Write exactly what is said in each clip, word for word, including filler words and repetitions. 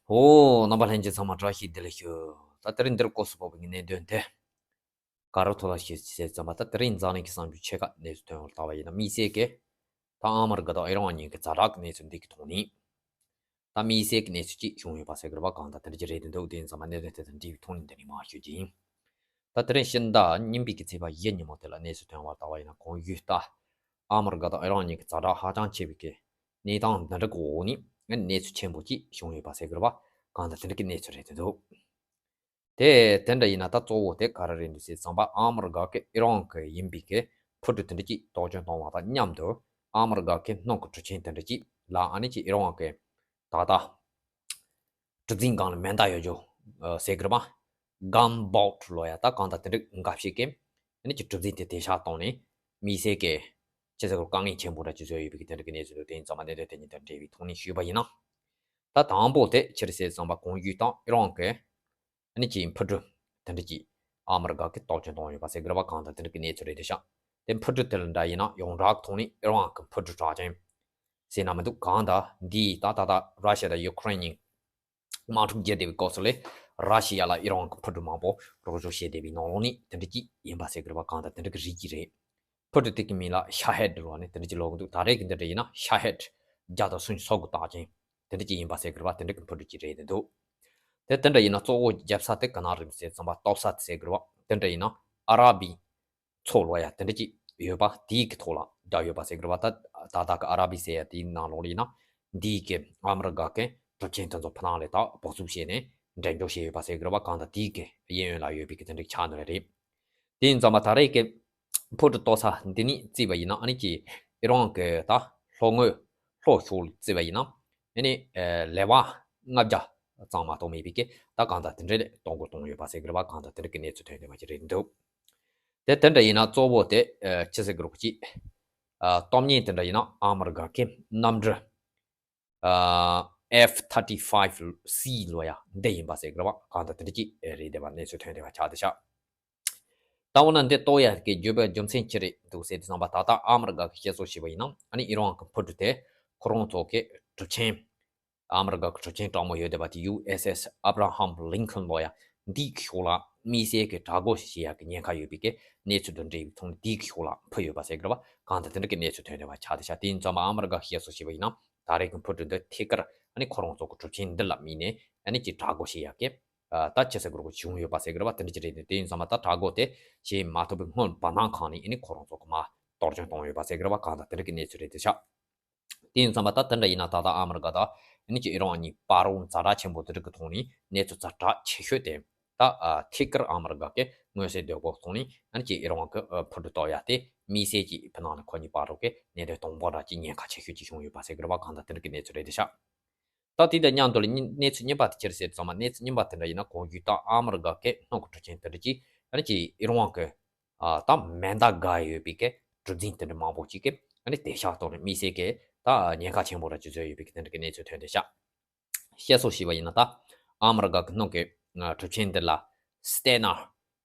ཨོ། རྣམ་པ་ལྷན་རྒྱས་ཚང་མ་བཀྲ་ཤིས་བདེ་ལེགས་ཞུ། ད་དེ་རིང་འདིར་སྐོར་སུ་བབས་པའི་གནད་དོན་དེ། ག་རེ་ཐོག་ལ་ཞིག་བྱས་ཙམ་པ། ད་དེ་རིང་འཛམ་གླིང་གི་གསར་འགྱུར་ཆེ་ཁག་གནས་ཚུལ་ཐོན་བར་བལྟ་བ་ཡིན་ན། དམིགས་བསལ་གྱིས་ད་ཨ་མི་རི་ཀ་དང་ཨི་རན་གཉིས་ཀྱི་ཛ་དྲག་གི་གནས་ཚུལ་འདི་གི་ཐོག་ནས། ད་དམིགས་བསལ་གྱི་གནས་ཚུལ་ཅིག་བྱུང་ཡོད་པ་ཟེར་དགོས་རེད་པ། གང་ལྟར་དེ་འདྲ་ཅིག་རེད་འདུག་དེ་ཡིན་ཙམ་པ་གནད་དོན་དེ་དང་འབྲེལ་བའི་ཐོག་ནས་འདི་ནས་མར་ཞུ་རྒྱུ་ཡིན། ད་དེ་རིང་ཕྱི་ཟླ་གཉིས་པའི་གི་ཚེས་པ་བཞི་ཉིན་མོ་དེ་ལ་གནས་ཚུལ་ཐོན་བར་བལྟ་བ་ཡིན་ན། གོང་ཞུས་ལྟར་ཨ་མི་རི་ཀ་དང་ཨི་རན་གཉིས་ཀྱི་ཛ་དྲག་ཧ་ཅང་ཆེ་བའི་གི་གནས་སྟངས་འདི་འདྲ་གི་འོག་ནས་གནས་ཚུལ་ཆེན་པོ་ཅིག་བྱུང་ཡོད་པ་ཟེར་དགོས་རེད་པ། གང་ལྟར་དེ་འདྲ་གི་གནས་ཚུལ་རེད་འདུག་དེ་དེ་འདྲ་ཡིན་ན། ད་གཙོ་བོ་དེ་ག་རེ་རེད་འདུག་ཟེར་ཙམ་པ། ཨ་མི་རི་ཀ་གིས་ཨི་རན་གྱི་ཡིན་པའི་གི་འཕུར་གྲུ་དེ་འདྲ་ཅིག་གཏོར་སྐྱོན་གཏོང་བ་དང་མཉམ་དུ། ཨ་མི་རི་ཀ་གི་སྣུམ་གྱི་གྲུ་ཆེན་དེ་འདྲ་ཅིག་ལ་ཨ་ནི་ཅིག་ཨི་རན་གྱི་ད་ལྟ་གྲུ་གཟིངས་སྒང་ལ་མེ་མདའ་ཡོད་རྒྱུ་ཟེར་གི་རེད་པ། གན་བོལ་ཊི་ལབ་ཡ། ད་གང་ལྟར་དེ་འདྲ་འགའ་ཞིག་གིས་ཨ་ནི་ཅིག་གྲུ་གཟིངས་དེ་དེད་ཤག་བཏང་ནས་དམིགས་བསལ་གྱི་ཅི་ཟེར་དགོས། དཀའ་ངལ་ཆེན་པོ་འདྲ་ཅིག་བཟོས་ཡོད་པའི་གི་དེ་འདྲ་གི་གནས་ཚུལ་འདུག་དེ་ཡིན་ཙམ་པ་གནད་དོན་དེ་གཉིས་དང་འབྲེལ་བའི་ཐོག་ནས་ཞུས་པ་ཡིན་ན། ད་དང་པོ་དེ་ཅི་རེད་ཟེར་ཙམ་པ། གོང་ཞུས་ལྟར་ཨི་རན་གྱི་ཨ་ནི་ཅིག་འཕུར་གྲུ་དེ་འདྲ་ཅིག་ཨ་མི་རི་ཀ་གིས་གཏོར་སྐྱོན་བཏང་ཡོད་པ་ཟེར་གི་རེད་པ། གང་ལྟར་དེ་འདྲ་གི་གནས་ཚུལ་རེད་འདུག་ཤག་དེ་འཕུར་གྲུ་དེ་ལ་འདྲ་ཡིན་ན་ཡོངས་གྲགས་ཐོག་ནས་ཨི་རན་གྱི་འཕུར་གྲུ་གྲགས་ཅན་ཟེར་ན་མི་འདུག་གང་ལྟར་འདི་ད་ད་ལྟ་ར་ཤི་ཡ་དང་ཡུ་ཀེ་རེན་གཉིས་དམག་འཁྲུག་རྒྱག་བསྡད་པའི་སྐབས་སུ་ལ། ར་ཤི་ཡ་ལ་ཨི་རན་གྱི་འཕུར་གྲུ་མང་པོ་རོགས་སྐྱོར་བྱས་བསྡད་པའི་ནང་ལོགས་ནས་དེ་འདྲ་ཅིག་ཡིན་པ་ཟེར་གི་རེད་པ། གང་ལྟར་དེ་འདྲ་གི་རིགས་ཅིག་རེད། འཕུར་གྲུ་དེ་གི་མིང་ལ་ཤ་ཧེད་ལབ་ནས་དེ་འདྲ་ཅིག་ལབ་གི་འདུག་ད་རེས་ཀྱི་འདི་འདྲ་ཡིན་ན་ཤ་ཧེད་བརྒྱ་དང་སུམ་ཅུ་སོ་དགུ་རྟགས་ཅན་དེ་འདྲ་ཅིག་ཡིན་པ་ཟེར་གི་རེད་པ། དེ་འདྲ་གི་འཕུར་གྲུ་ཅིག་རེད་འདུག་དེ་དེ་འདྲ་ཡིན་ན་གཙོ་བོ་རྒྱབ་ས་དེ་ག་ན་རེད་ཟེར་ཙམ་པ། གཏོར་ས་དེ་ཟེར་གི་རེད་པ། དེ་འདྲ་ཡིན་ན་ཨ་ར་བི་མཚོ་ལབ་ཡ་དེ་འདྲ་ཅིག་ཡོད་པ། དེའི་གི་ཐོག་ལ་བསྡད་ཡོད་པ་ཟེར་གི་རེད་པ། ད་ད་ལྟ་གི་ཨ་ར་བི་ཟེར་ཡ་དེའི་ནང་ལོགས་ལ་ཡིན་ན། འདིའི་གི་ཨ་མི་རི་ཀ་གི་གྲུ་ཆེན་དེ་ཚོ་ཕ་ནང་ལ་ད་འབག་བཙུགས་བྱས་ནས་འགྲེམས་འཇོག་བྱས་ཡོད་པ་ཟེར་གི་རེད་པ། གང་ལྟར་དེའི་གི་གཡས་གཡོན་ལ་ཡོད་པའི་གི་དེ་འདྲ་ཆགས་ནི་རེད། དེ་ཡིན་ཙམ་པ་ད་རེས་ཀྱི་འཕུར་གྲུ་གཏོར་ས་འདི་ནས་བརྩིས་པ་ཡིན་ན། ཨ་ནི་ཅིག་ཨི་རན་གྱི་ད་ལྷོ་ངོས་ལྷོ་ཕྱོགས་ལ་བརྩིས་པ་ཡིན་ན། ཨ་ནི་ལེ་བར་ལྔ་བརྒྱ་ཙམ་མ་གཏོགས་མེད་པའི་གི། ད་གང་ལྟར་དེ་འདྲ་ལས་གཏོང་དགོས་གཏོང་ཡོད་པ་ཟེར་གི་རེད་པ། གང་ལྟར་དེ་འདྲ་གི་གནས་ཚུལ་ཐོན་བསྡད་པ་ཅིག་རེད་འདུག་དེ་དེ་འདྲ་ཡིན་ན་གཙོ་བོ་དེ་ཅི་ཟེར་གི་རེད་པ། ཅིག་སྟོབས་ཉེན་དེ་འདྲ་ཡིན་ན་ཨ་མི་རི་ཀ་གི་གནམ་གྲུ་ཨེཕ་ཐར་ཊི་ཕའིབ་སི་ལབ་ཡ་འདི་ཡིན་པ་ཟེར་གི་རེད་པ། གང་ལྟར་དེ་འདྲ་ཅིག་རེད་བསྡད་པ་གནས་ཚུལ་ཐོན་བསྡད་པ་ཆགས་བསྡད་ཤག་ད་འོ་ན་འདི་གཏོར་ཡ་གི་རྒྱུ་བའི་རྒྱུ་མཚན་ཅི་རེད་འདུག་ཟེར་དུས་ཙམ་པ། ད་ལྟ་ཨ་མི་རི་ཀ་གིས་བཤད་སྲོལ་བྱས་པ་ཡིན་ན། ཨ་ནི་ཨི་རན་གྱི་འཕུར་གྲུ་དེ་ཁོ་རང་ཚོ་གི་གྲུ་ཆེན། ཨ་མི་རི་ཀ་གི་གྲུ་ཆེན་གྲགས་མོ་ཡོད་བསྡད་པ་དེ་ཡུ་ཨེས་ཨེས་ཨབ་ར་ཧམ་ལིན་ཁོན་ལབ་ཡ་འདིའི་གི་ཕྱོགས་ལ་དམིགས་བསལ་གྱི་དྲག་རྒོལ་ཞིག་བྱེད་ཡ་གི་ཉེན་ཁ་ཡོད་པའི་གི་གནས་ཚུལ་དང་འབྲེལ་བའི་ཐོག་ནས་འདིའི་གི་ཕྱོགས་ལ་འཕུར་ཡོད་པ་ཟེར་གི་རེད་པ། གང་ལྟར་དེ་འདྲ་གི་གནས་ཚུལ་ཐོན་བསྡད་པ་ཆགས་བསྡད་ཤག་དེ་ཡིན་ཙམ་པ་ཨ་མི་རི་ཀ་གིས་བཤད་སྲོལ་བྱས་པ་ཡིན་ན། ད་རེས་ཀྱི་འཕུར་གྲུ་འདི་ཐད་ཀར་ཨ་ནི་ཁོ་རང་ཚོ་གི་གྲུ་ཆེན་འདི་ལ་དམིགས་ནས་ཨ་ནི་ཅིག་དྲག་རྒོལ་བྱེད་ཡ་གི། ཨ། ད་ཅི་ཟེར་དགོས་རེད་པ། བྱུང་ཡོད་པ་ཟེར་གི་རེད་པ། དེ་འདྲ་ཅིག་རེད་དེ། དེ་ཡིན་ཙམ་པ་ད་དྲག་རྒོལ་དེ་བྱེད་མ་ཐུབ་པའི་སྔོན་བར་སྣང་ཁང་ནས་ཨ་ནི་ཁོ་རང་ཚོ་གི་མར་གཏོར་སྐྱོན་བཏང་ཡོད་པ་ཟེར་གི་རེད་པ། གང་ལྟར་དེ་འདྲ་གི་གནས་ཚུལ་རེད་བསྡད་ཤག་དེ་ཡིན་ཙམ་པ་ད་དེ་འདྲ་ཡིན་ན། ད་ལྟ་ཨ་མི་རི་ཀ་དང་ཨ་ནི་ཅིག་ཨི་རན་གཉིས་བར་རུ་ཛ་དྲག་ཆེན་པོ་དེ་འདྲ་གི་ཐོག་ནས་གནས་ཚུལ་ཛ་དྲག་ཆེ་ཤོས་དེ། ད་ཨ་ཐད་ཀར་ཨ་མི་རི་ཀ་གིས་མངོན་གསལ་དོད་པོ་ཐོག་ནས་ཨ་ནི་ཅིག་ཨི་རན་གྱི་ཨ་འཕུར་གྲུ་གཏོར་ཡ་དེ་དམིགས་བསལ་གྱི་ཕ་ནང་ནས་ཁོ་གཉིས་བར་རུ་གི་གནད་དོན་དང་པོ་འདྲ་ཅིག་ཉེན་ཁ་ཆེ་ཤོས་ཅིག་བྱུང་ཡོད་པ་ཟེར་གི་རེད་པ། གང་ལྟར་དེ་འདྲ་གི་གནས་ཚུལ་རེད་བསྡད་ཤག་ད་དེ་དང་མཉམ་དུ་ལ་གཉིས་གནས་ཚུལ་གཉིས་པ་དེ་ཅི་རེད་ཟེར་ཙམ་པ། གནས་ཚུལ་གཉིས་པ་དེ་འདྲ་ཡིན་ན། གོང་ཞུས་ལྟར་ཨ་མི་རི་ཀ་གི་སྣུམ་གྱི་གྲུ་ཆེན་དེ་འདྲ་ཅིག་ཨ་ནི་ཅིག་ཨི་རན་གྱི་ཨ་ད་མེ་མདའ་བསྒར་ཡོད་པའི་གི་གྲུ་གཟིངས་དེ་འདྲ་མང་པོ་ཅིག་གི་ཨ་ནི་དེད་ཤག་བཏང་ནས་དམིགས་བསལ་གྱི་ད་ཉེན་ཁ་ཆེན་པོ་འདྲ་ཅིག་བཟོས་ཡོད་པའི་གི་དེ་འདྲ་གི་གནས་ཚུལ་ཐོན་བསྡད་ཤག་བཤད་སྲོལ་བྱས་པ་ཡིན་ན། ད་ཨ་མི་རི་ཀ་གི་སྣུམ་གྱི་ཨ་གྲུ་ཆེན་འདི་ལ་Stena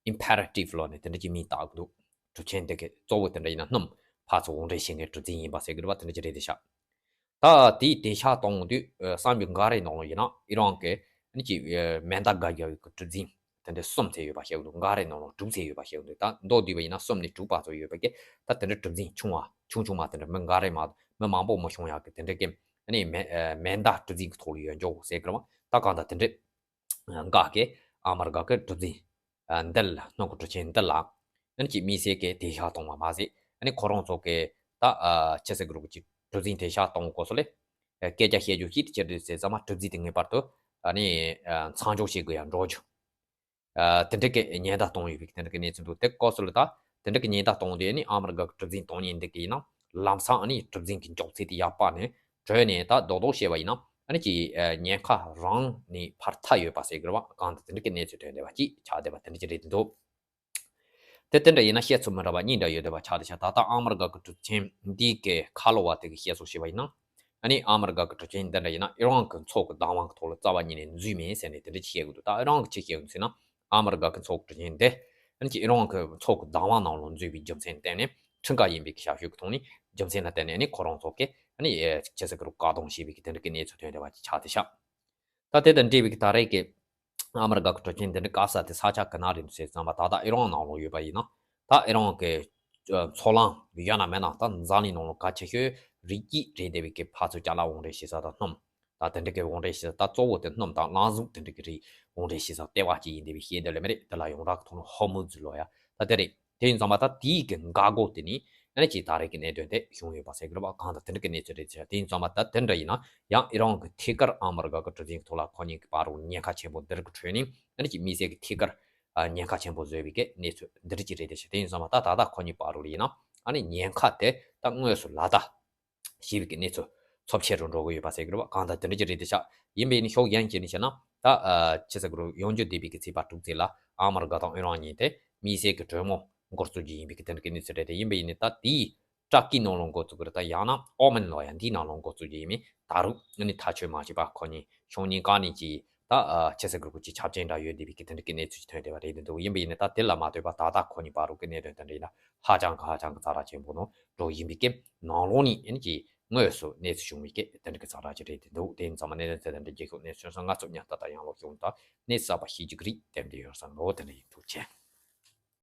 Imperative་ལབ་ནས་དེ་འདྲ་ཅིག་མིང་བཏགས་ཀྱི་འདུག་གྲུ་ཆེན་འདི་གི་གཙོ་བོ་དེ་འདྲ་ཡིན་ན་སྣུམ་ཕར་ཚུར་དབོར་འདྲེན་བྱེད་མཁན་གྲུ་གཟིངས་ཡིན་པ་ཟེར་གི་རེད་པ། དེ་འདྲ་ཅིག་རེད་བསྡད་ཤག་ད་དེའི་དེད་ཤག་གཏོང་དུས་ཨ་གསར་འགྱུར་འགའ་རེའི་ནང་ལ་ཡིན་ན། ཨི་རན་གྱི་ཨ་ནི་ཅིག་ཨ་མེ་མདའ་བསྒར་རྒྱག་པའི་གྲུ་གཟིངས་དེ་འདྲ་གསུམ་ཙམ་ཡོད་པ་བཤད་ཀྱི་འདུག་འགའ་རེའི་ནང་ལ་དྲུག་ཙམ་ཡོད་པ་བཤད་ཀྱི་འདུག་ད་མདོར་བསྡུས་པ་ཡིན་ན་གསུམ་ནས་དྲུག་བར་དུ་ཡོད་པའི་གི་ད་དེ་འདྲ་གྲུ་གཟིངས་ཆུང་བ་ཆུང་ཆུང་མ་དེ་འདྲ་མི་འགའ་རེ་མ་མི་མང་པོ་མི་ཤོང་ཡག་གི་དེ་འདྲ་གི་ཨ་ནི་མེ་ཨ་མེ་མདའ་གྲུ་གཟིངས་ཀྱི་ཐོག་ལ་ཡོད་འཇོག་ཟེར་གི་རེད་པ། ད་གང་ལྟར་དེ་འདྲ་འགའ་གིས་ཨ་མི་རི་ཀ་གི་གྲུ་གཟིངས་ཨ་འདི་ལ་སྣུམ་གྱི་གྲུ་ཆེན་འདི་ལ་ཨ་ནི་ཅིག་དམིགས་བསལ་གྱི་དེད་ཤག་གཏོང་བ་མ་ཟད། ཨ་ནི་ཁོ་རང་ཚོ་གི་ད་ཨ་ཅི་ཟེར་དགོས་རེད་པ། ཅིག་གྲུ་གཟིངས་དེད་ཤག་གཏོང་དགོས་སོ་ལེ། ཨ་སྐད་ཆ་བཤད་རྒྱུ་ཅིག་དེ་ཅི་རེད་ཟེར་ཙམ་པ། གྲུ་གཟིངས་དེ་ངེས་པར་དུ་ཨ་ནི་ཨ་མཚམས་འཇོག་བྱེད་དགོས་ཡ་འགྲོ་རྒྱུ། ཨ་དེ་འདྲ་གི་ཉེན་བརྡ་གཏོང་ཡོད་པའི་དེ་འདྲ་གི་གནས་ཚུལ་འདུག་དེ་སྐབས་སུ་ལ་ད་དེ་འདྲ་གི་ཉེན་བརྡ་གཏོང་དུས་ཨ་ནི་ཨ་མི་རི་ཀ་གི་གྲུ་གཟིངས་གཏོང་མཁན་འདི་གིས་ཡིན་ན་ལམ་སང་ཨ་ནི་གྲུ་གཟིངས་ཀྱི་མགྱོགས་ཚད་དེ་ཡར་སྤར་ནས་བྲོས་ནས། ད་རྡོག་རྡོག་བཤད་པ་ཡིན་ན་ཨ་ནི་ཅིག་ཨ་ཉེན་ཁ་རང་ནས་འཕར་ཐལ་ཡོད་པ་ཟེར་གི་རེད་པ། གང་ལྟར་དེ་འདྲ་གི་གནས་ཚུལ་ཐོན་བསྡད་པ་ཅིག་ཆགས་བསྡད་པ་དེ་འདྲ་ཅིག་རེད་འདུག་དེ་དེ་འདྲ་ཡིན་ན་བཤད་ཚུལ་མི་འདྲ་བ་གཉིས་འདྲ་ཡོད་བསྡད་པ་ཆགས་བསྡད་ཤག་ད་ལྟ་ཨ་མི་རི་ཀ་གི་གྲུ་ཆེན་འདི་གི་ཁ་ལོ་བ་དེ་གིས་བཤད་སྲོལ་བྱས་པ་ཡིན་ན། ཨ་ནི་ཨ་མི་རི་ཀ་གི་གྲུ་ཆེན་འདི་འདྲ་ཡིན་ན་ཨི་རན་གྱི་མཚོ་གི་བདག་དབང་གི་ཐོག་ལ་རྩ་བ་ཉིད་ནས་འཛུལ་མེད་ཟེར་ནས་དེ་འདྲ་ཅིག་བཤད་ཀྱི་འདུག་ད་ཨི་རན་གྱིས་ཅི་བཤད་ཀྱི་འདུག་ཟེར་ན། ཨ་མི་རི་ཀ་གི་མཚོ་གི་གྲུ་ཆེན་འདི་ཨ་ནི་ཅིག་ཨི་རན་གྱི་མཚོ་གི་བདག་དབང་ནང་ལ་འཛུལ་བའི་རྒྱུ་མཚན་བརྟེན་ནས། ཁྲིམས་འགལ་ཡིན་པའི་གི་ཞབས་ཞུ་གི་ཐོག་ནས་རྒྱུ་མཚན་ལ་བརྟེན་ནས་ཨ་ནི་ཁོ་རང་ཚོ་གིས་ཨ་ནི་ཅི་ཟེར་གི་རུ་བཀག་སྡོམ་བྱས་པའི་གི་དེ་འདྲ་གི་གནས་ཚུལ་ཐོན་བསྡད་པ་ཅིག་ཆགས་བསྡད་ཤག་ད་དེ་དང་འབྲེལ་བའི་གི་ད་རེས་ཀྱི་ཨ་མི་རི་ཀ་གི་གྲུ་ཆེན་དེ་འདྲའི་དཀའ་ས་དེ་ས་ཆ་ག་ན་རེད་འདུག་ཟེར་ཙམ་པ། ད་ལྟ་ཨི་རན་ནང་ལོགས་ཡོད་པ་ཡིན་ན། ད་ཨི་རན་གྱི་ཨ་མཚོ་གླང་ཡོད་ན་མེད་ན། ད་འཛམ་གླིང་ནང་ལོགས་གལ་ཆེ་ཤོས་རིགས་རྒྱུད་རེད་བསྡད་པའི་གི་ཕར་ཚུར་ཅ་ལག་དབང་སྒྲིག་བྱེད་ས་དང་སྣུམ། ད་དེ་འདྲ་གི་དབང་སྒྲིག་བྱེད་ས། ད་གཙོ་བོ་དེ་སྣུམ་དང་རླངས་གཟུགས་དེ་འདྲ་གི་རིགས་དབང་སྒྲིག་བྱེད་ས་ལྟེ་བ་གཅིག་ཡིན་བསྡད་པའི་ཤེས་འདོད་ལས་མེད་རེད། དེ་ལ་ཡོངས་གྲགས་ཀྱི་ཐོག་ནས་ཧོར་མུ་ཛི་ལོ་ཡ། ད་དེ་རེད། དེ་ཡིན་ཙང་མ་ད་དེའི་གི་འགག་སྒོ་དེ་ནི་ཨ་ནི་ཅིག་ད་རེས་ཀྱི་གནད་དོན་དེ་བྱུང་ཡོད་པ་ཟེར་གི་རེད་པ། གང་ལྟར་དེ་འདྲ་གི་གནས་ཚུལ་རེད་ཟེར། དེ་ཡིན་ཙང་མ་ད་དེ་འདྲ་ཡིན་ན་ཡང་ཨི་རན་གྱི་ཐད་ཀར་ཨ་མི་རི་ཀ་གི་གྲུ་གཟིངས་ཐོག་ལ་ཁོ་གཉིས་ཀྱི་བར་རུ་ཉེན་ཁ་ཆེན་པོ་འདི་རིགས་ཀྱི་ཁྲོད་ནས་ཨ་ནི་ཅིག་དམིགས་བསལ་གྱི་ཐད་ཀར་ཨ་ཉེན་ཁ་ཆེན་པོ་བཟོས་པའི་གི་གནས་ཚུལ་འདི་རིགས་ཅིག་རེད་དེ་ཟེར། དེ་ཡིན་ཙང་མ་ད་ད་ལྟ་ཁོ་གཉིས་བར་རུ་ཡིན་ན་ཨ་ནི་ཉེན་ཁ་དེ་ད་དངོས་སུ་ལག་བསྟར་ཞེས་པའི་གི་གནས་ཚུལ་འཚོ་བྱེད་རུ་འགྲོ་གི་ཡོད་པ་ཟེར་གི་རེད་པ། གང་ལྟར་དེ་འདྲ་ཅིག་རེད་དེ་ཤག་ཡིན་པས་ནི་ཕྱོགས་གཞན་ཞིག་ནས་བཤད་ན། ད་ཨ་ཆི་ཟེར་གི་རེད། ཡང་བསྐྱར་འདས་པའི་གི་ཚེས་པ་དྲུག་ཚེས་ལ་ཨ་མི་རི་ཀ་དང་ཨི་རན་གཉིས་དེ་དམིགས་བསལ་གི་གྲོས་མོལ་འགོ་བཙུགས་རྒྱུ་ཡིན་པའི་གི་དེ་འདྲ་གི་གནས་ཚུལ་རེད་དེ། ཡིན་པས་ནི་ད་དེའི་ཏྲ་ཀི་ནང་ལོགས་འགོ་བཙུགས་གི་རེད། ད་ཡང་ན་ཨོ་མན་ལོ་ཡ་འདིའི་ནང་ལོགས་འགོ་བཙུགས་རྒྱུ་ཡིན་མིན་ད་རུང་ཨ་ནི་ཐག་ཆོད་མ་ཤེས་པ། ཁོ་གཉིས་ཕྱོགས་གཉིས་ཀ་ནས་ཀྱི་ད་ཨ་ཆི་ཟེར་གི་རེད། ཁོ་གཉིས་ཆབ་ཆེན་འདྲ་ཡོད་བསྡད་པའི་གི་དེ་འདྲ་གི་གནས་ཚུལ་ཅིག་ཐོན་བསྡད་པ་རེད་འདུག་ཡིན་པས་ནི་ད་དེ་ལ་མ་ལྟོས་པ་ད་ལྟ་ཁོ་གཉིས་བར་རུ་གི་གནད་དོན་དེ་འདྲ་ཡིན་ན་ཧ་ཅང་གི་ཧ་ཅང་གི་ཛ་དྲག་ཆེན་པོ་ནང་འགྲོ་ཡིན་པའི་གི་ནང་ལོགས་ནས་ཨ་ནི་ཀྱི་དངོས་སུ་གནས་ཚུལ་བྱུང་བའི་གི་དེ་འདྲ་གི་ཛ་དྲག་ཅིག་རེད་འདུག་དེ་ཡིན་ཙང་མ་གནད་དོན་དེ་འདྲ་རྒྱལ་ཁབ་གནས་ཚུལ་སོང་ང་ཚོ་ཉག་ཏག་ཏག་ཡང་ལོག་བྱུང་ད་གནས་གསར་པ་ཤེས་རྒྱུ་གི་རིགས་དེ་འདྲ་ཡོད་བསམ་ལོ། དེ་འདྲ་ཡིན། ཐུགས་རྗེ་ཆེ།